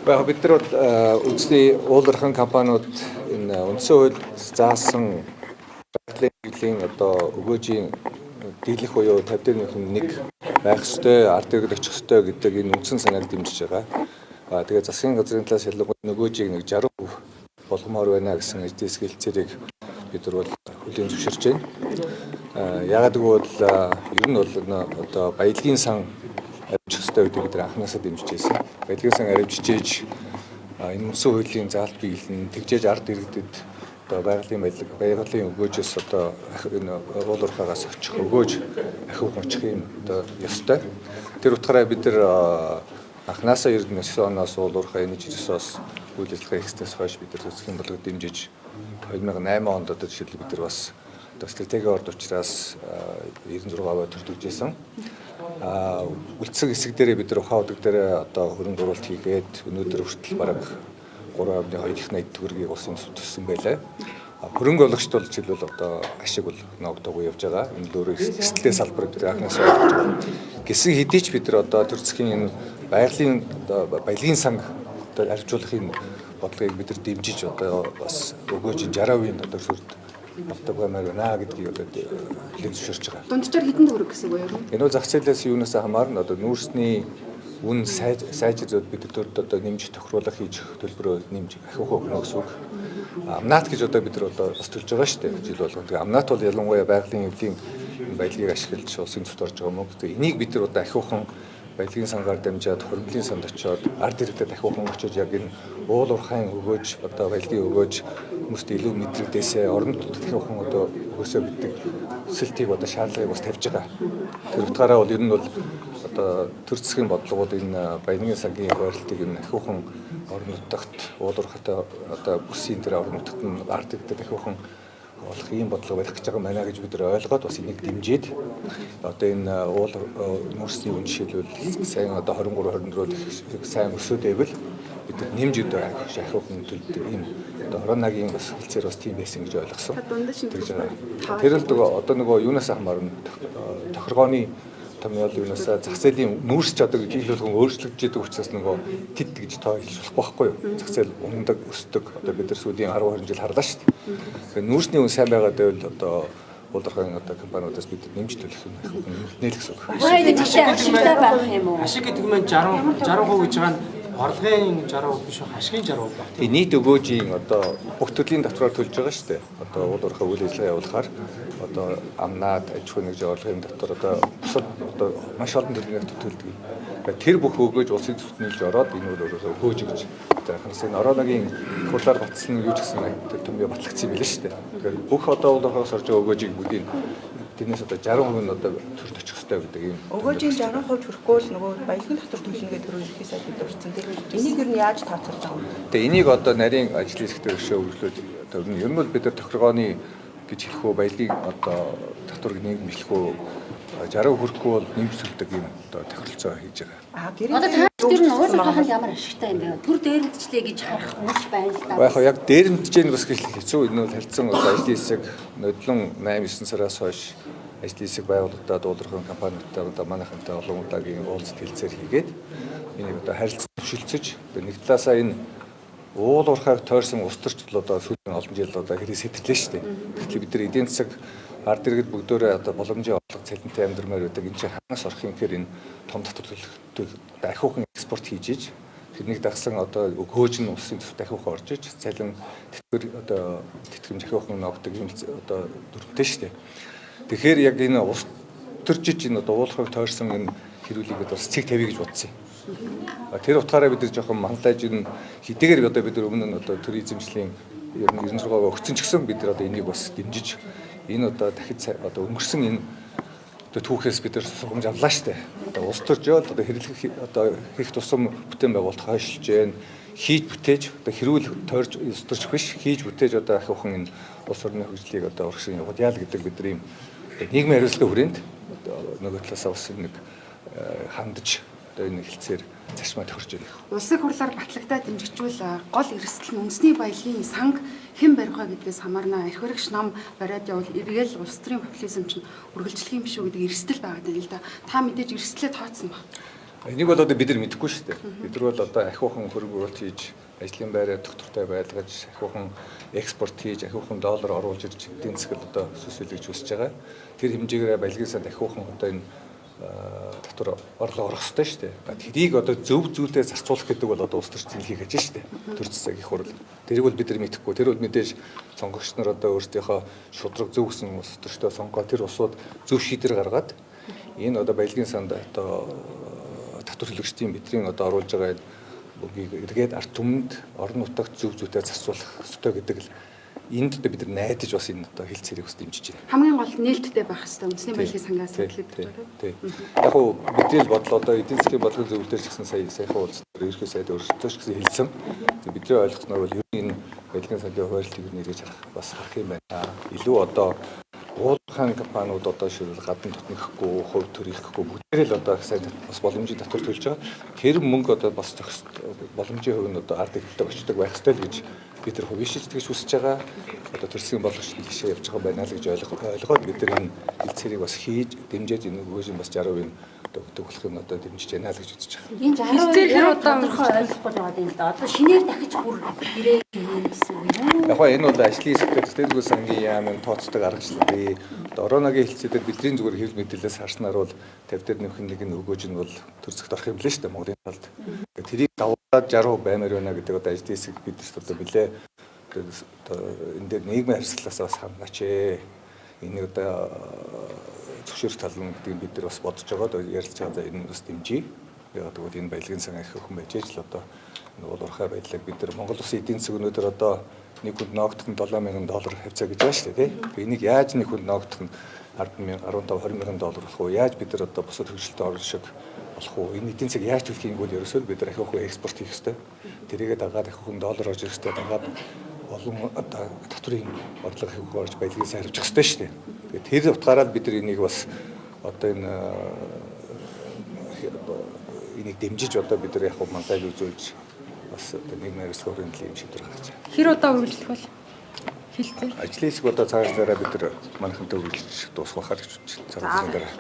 Яг бид нар бол үндэсний уул уурхайн компаниуд энэ үндсэн хуульд заасан байгалийн хэвлэлийн одоо өгөөжийн дийлэх буюу 50 дээр нэг байх ёстой, ард иргэд очих ёстой гэдэг энэ үндсэн санааг дэмжиж байгаа. Тэгээ засгийн газрын талаас ялангуяа нөгөөжийг нэг 60% болгомоор байна гэсэн ажлын хэлцээрийг бид нар бол хүлээн зөвшөөрч байна. Яагаад гэвэл ер нь бол одоо баялагын сан аривчих ёстой гэдэг бид нар анхнаасаа дэмжиж байсан. Баялагын сан аривчжээж энэ үндсэн хуулийн заалт биелэн тэгжээж ард иргэдэд одоо байгалийн баялаг, байгалийн өгөөжөөс одоо энэ уул уурхаагаас очих өгөөж ахиу очих юм одоо ёстой. Тэр утгаараа бид нар анхнаасаа 99 оноос уул уурхай энэжисоос үйл ажиллагаа ихснээс хойш бид нар засгийн бодлого дэмжиж 2008 онд одоо жишээлбэл бид нар бас одоо стратегийн орд учраас 96% төртөгж исэн. Үлдсэн хэсэг дээрээ бид нар ухаан удаг дээрээ одоо хөрөнгө оруулалт хийгээд өнөөдөр хүртэл бараг 3.2 их 80 төгрөгийг улсын төссөн байлаа. Хөрөнгө оруулагчд бол жишээлбэл одоо ашиг бол ногдоогүй явж байгаа. Энэ л өөрөө эрсдэлтэй салбар бид анхнаасаа ойлгож байгаа. Гэсэн хэдий ч бид нар одоо төр засгийн энэ байгалийн одоо баялагын санг одоо аривжуулах энэ бодлогыг бид нар дэмжиж одоо бас өгөөж 60% одоо сүрд болдог баймаар байна гэдгийг одоо хүлээн зөвшөөрч байгаа. Дунджаар хэдэн төгрөг гэсэн үг вэ? Энэ бол зах зээлээс юунаас хамаарна, одоо нүүрсний үн сайжир зүүд бид төрд одоо нэмж тохируулах хийж төлбөрөө нэмж ахиухан өгнө гэсэн үг. Амнат гэж одоо бид нар одоо бас төлж байгаа шүү дээ жил болгон. Тэгээ амнат бол ялангуяа байгалийн эвлийн баялагийг ашиглаж улсын төт орж байгаа мөнгө. Тэгээ энийг бид нар одоо ахиухан баялагын сангаар дамжаад хуримтлалын санд очиод ард иргэдэд ахиухан очиж яг энэ уул уурхайн өгөөж одоо баялагын өгөөж хүмүүст илүү мэдрэгдээсээ орон нутгад ахиухан одоо өгөөсөө гэдэг хүсэлтийг одоо шаардлагыг бас тавьж байгаа. Тэр утгаараа бол ер нь бол одоо төр засгийн бодлогууд энэ баялагын сангийн хуваарлтыг энэ ахиухан орон нутагт уул уурхайтай одоо бүсийн тэр орон нутагт нь ард иргэдэд ахиухан олох ийм бодлого барих гэж байгаа байна гэж бид нар ойлгоод бас энийг дэмжиж одоо энэ уул нүүрсний үн жишээлбэл сайн одоо 23 24 сайн өсөөд байвал бид нар нэмж одоо ахиухан төлдөг ийм одоо коронагийн бас хэлцээр бас тийм байсан гэж ойлгосон. Тэгж байгаа. Тэр л одоо нөгөө юунаас хамаарна, тохиргооны томьёол юунасаа зах зээлийн нүүрс ч одоо жил болгон өөрчлөгдөж идэг учраас нөгөө тэд гэж тоо хэлж болохгүй байхгүй юу. Зах зээл ундаг, өсдөг. Одоо бид нар сүүлийн 10 20 жил харлаа шүү дээ. Тэгэхээр нүүрсний үн сайн байгаад байвал одоо уул уурхайн одоо компаниудаас бид нэмж төлөх юм нэмэлтнэ л гэсэн үг. Ашигтай байх юм уу? Ашиг гэдэг нь 60 60% гэж байгаа нь орлогын 60% биш, ашигын 60% байх. Тийм, нийт өгөөжийн одоо бүх төрлийн татвараар төлж байгаа шүү дээ. Одоо уул уурхай үйл ажиллагаа явуулахаар одоо амнаад аж ахуйн нэгжийн орлогын татвар одоо бусад одоо маш олон төрлийн татвар төлдөг. Тэр бүх өгөөж улсын төсөвт нийлж ороод энэ үйл өөрөөр өгөөж гэж. Тэгэхээр энэ коронагийн хурлаар батсан юу ч гэсэн тэр төмөө батлагдсан юм билээ шүү дээ. Тэгэхээр бүх одоо уул уурхайгаас орж байгаа өгөөжийг бүгдийг тэрнээс одоо 60% нь одоо төрд очих ёстой гэдэг юм. Өгөөжийн 60% хүрэхгүй л нөгөө баялагын татвар төлнө гэдэг рүү ерхий сайд бид дурдсан. Энийг ер нь яаж тооцоолж байгаа юм бэ? Тэгээ энийг одоо нарийн ажлын хэсгээр өшөө үргэлжлүүлж одоо ер нь бол бид нар тохиргооны гэж хэлэх үү, баялагын одоо татварыг нэмж хэлэх үү, 60% хүрэхгүй бол нэмж төлдөг юм одоо тохиролцоо хийж байгаа. Одоо та тэр нь уул уурхайд ямар ашигтай юм бэ? Төр дээрэмдчлээ гэж харах хүмүүс байна л да. Яг яг дээрэмдэж гэнэ бас гэж хэцүү. Энэ бол харьцан одоо ажлын хэсэг нодлон 8 9 сараас хойш ажлын хэсэг байгуулагдаад уул уурхайн компаниудтай одоо манайхантай олон удаагийн уулзалт хэлцээр хийгээд энийг одоо харилцан төвшөлцөж одоо нэг талаасаа энэ уул уурхайг тойрсон улс төрчдөл одоо сүүлийн олон жил одоо хэрэг сэтэрлээ шүү дээ. Тэгэхээр бид нар эдийн засаг ард иргэд бүгдөөрөө одоо боломжийн орлого цалинтай амьдрмаар байдаг. Энэ чинь ханаас орох юм гэхээр энэ том татвар төлөх одоо ахиухан экспорт хийж иж тэрнийг дагсан одоо өгөөж нь улсын төсөвт ахиухан орж иж цалин тэтгэвэр одоо тэтгэмж ахиухан ногддог юм одоо дүрмтэй шүү дээ. Тэгэхээр яг энэ улс төржиж энэ одоо уулхайг тойрсон энэ хэрүүлийг бид бас цэг тавья гэж бодсон юм. Тэр утгаараа бид нар жоохон манлайж энэ хэдийгээр одоо бид нар өмнө нь одоо төр эзэмшлийн 96% өгсөн ч гэсэн бид нар одоо энийг бас дэмжиж энэ одоо дахид одоо өнгөрсөн энэ одоо түүхээс бид нар сургамж авлаа шүү дээ. Одоо улс төржөөд одоо хэрэглэх одоо хийх тусам бүтээн байгуулалт хойшилж гэн хийж бүтээж одоо хэрүүл тойрж улс төрчих биш хийж бүтээж одоо ахиухан энэ улс орны хөгжлийг одоо урагшин явуулъя л гэдэг бидний нийгмийн хариуцлагын хүрээнд одоо нөгөө талаасаа бас нэг хандаж одоо энэ хэлцээр зарчмаа тохирч байна. Улсын хурлаар батлагдаад дэмжигчвэл гол эрсдэл нь үндэсний баялагын санг хэн барих вэ гэдгээс хамаарна. Эрх баригч нам бариад явбал эргээл улс төрийн популизм чинь үргэлжлэх юм биш үү гэдэг эрсдэл байгаа даа л да. Та мэдээж эрсдлээ тооцсон баг. Энийг бол одоо бид нар мэдэхгүй шүү дээ. Бид нар бол одоо ахиухан хөрөнгө оруулалт хийж, ажлын байраа тогтвортой байлгаж, ахиухан экспорт хийж, ахиухан доллар оруулж ирж эдийн засаг одоо сүсэлж өсөж байгаа. Тэр хэмжээгээр баялагын санд ахиухан одоо энэ татвар орлого орох ёстой шүү дээ. Тэрийг одоо зөв зүйлээр зарцуулах гэдэг бол одоо улс төрч зэмлэхийг хийж шүү дээ. Төр засаг их хурл. Тэрийг бол бид нар мэдэхгүй. Тэр бол мэдээж сонгогч нар одоо өөрсдийнхөө шудраг зөв гэсэн улс төрчдөө сонгоо тэр улсууд зөв шийдвэр гаргаад энэ одоо баялагын санд одоо татвар төлөгчдийн бидний одоо оруулж байгаа мөнгийг эргээд ард түмэнд орон нутагт зөв зүйтэй зарцуулах ёстой гэдэг л энд одоо бид нар найдаж бас энэ одоо хэлцээрийг бас дэмжиж байна. Хамгийн гол нээлттэй байх ёстой үндэсний баялагын сангаас эхлэх гэж байна. Тий. Яг уу бидний л бодол одоо эдийн засгийн бодлогын зөвлөлтөөр ч гэсэн сая саяхан уулзалтаар ерөнхий сайд өөрсдөө ч гэсэн хэлсэн. Бидний ойлгосноор бол ер нь энэ баялагын сангийн хуваарлтыг нэрэж харах бас харах юм байна. Илүү одоо уулхан компаниуд одоо ширүүл гадна дотнохгүй, хувь төрөхгүй бүгдээрээ л одоо сайн бас боломжийн татвар төлж байгаа. Тэр мөнгө одоо бас зохис боломжийн хувь нь одоо ард иргэдэд очдог байх ёстой л гэж бид нар хувийн шийтгэж хүсэж байгаа. Одоо төрсөн болгогч тийшээ явж байгаа байна л гэж ойлгоод бид нар энэ хэлцээрийг бас хийж дэмжиж энэ өгөөж бас 60% одоо өгдөг болох нь одоо дэмжиж байна л гэж үзэж байгаа. Энэ 60% хэр удаан тодорхой ойлгохгүй байгаа юм л да. Одоо шинээр дахиж бүр ирээ гэсэн үг юм. Яг нь энэ бол ажлын хэсэгтэр Дэргүү сангийн яамын тооцдог аргачлал бий. Одоо ороногийн хэлцээдэр бидний зүгээр хэвлэл мэдээлэлээс харснаар бол 50 дээр нэмэх нэг нь өгөөж нь бол төр зэгт орох юм лээ шүү дээ Монголын талд. Тэрийг даваад 60% баймаар байна гэдэг одоо ажлын хэсэг бидэрт одоо билээ. Одоо энэ дээр нийгмийн харьцлалаас бас хангаач ээ. Энийг одоо зөвшөөрөх тал нь гэдгийг бид нар бас бодож байгаа. Ярилцж байгаа за энэ бас дэмжиж. Яг тэгвэл энэ баялагын сан их өхөн байж л одоо энэ уул уурхай байдлыг бид нар Монгол улсын эдийн засаг өнөөдөр одоо нэг хүнд ноогдох нь 7000 доллар хавцаа гэж байна шүү дээ, тийм. Энийг яаж нэг хүнд ноогдох нь 10,000, 15, 20,000 доллар болох уу? Яаж бид нар одоо бусад хөгжилтэй орн шиг болох уу? Энэ эдийн засаг яаж төлөх юм бол ерөөсөө бид нар ахиухан экспорт хийх ёстой. Тэрийгээ дагаад ахиухан доллар орж ирэх ёстой. Дагаад олон одоо татврын орлого ахиухан орж баялагын сайн харьцах ёстой шүү дээ. Тэгээд тэр утгаараа бид нар энийг бас одоо энэ энийг дэмжиж одоо бид нар яг манлайл үзүүлж бас одоо нийгмийн харилцаагийн төлөв юм шийдвэр гаргаж байна. Хэр удаа үргэлжлэх бол хэлцээ? Ажлын хэсэг одоо цааш дараа бид нар манайхантай үргэлжлэж дуусгах гэж бодож байна. Цаг хугацаанд дараа.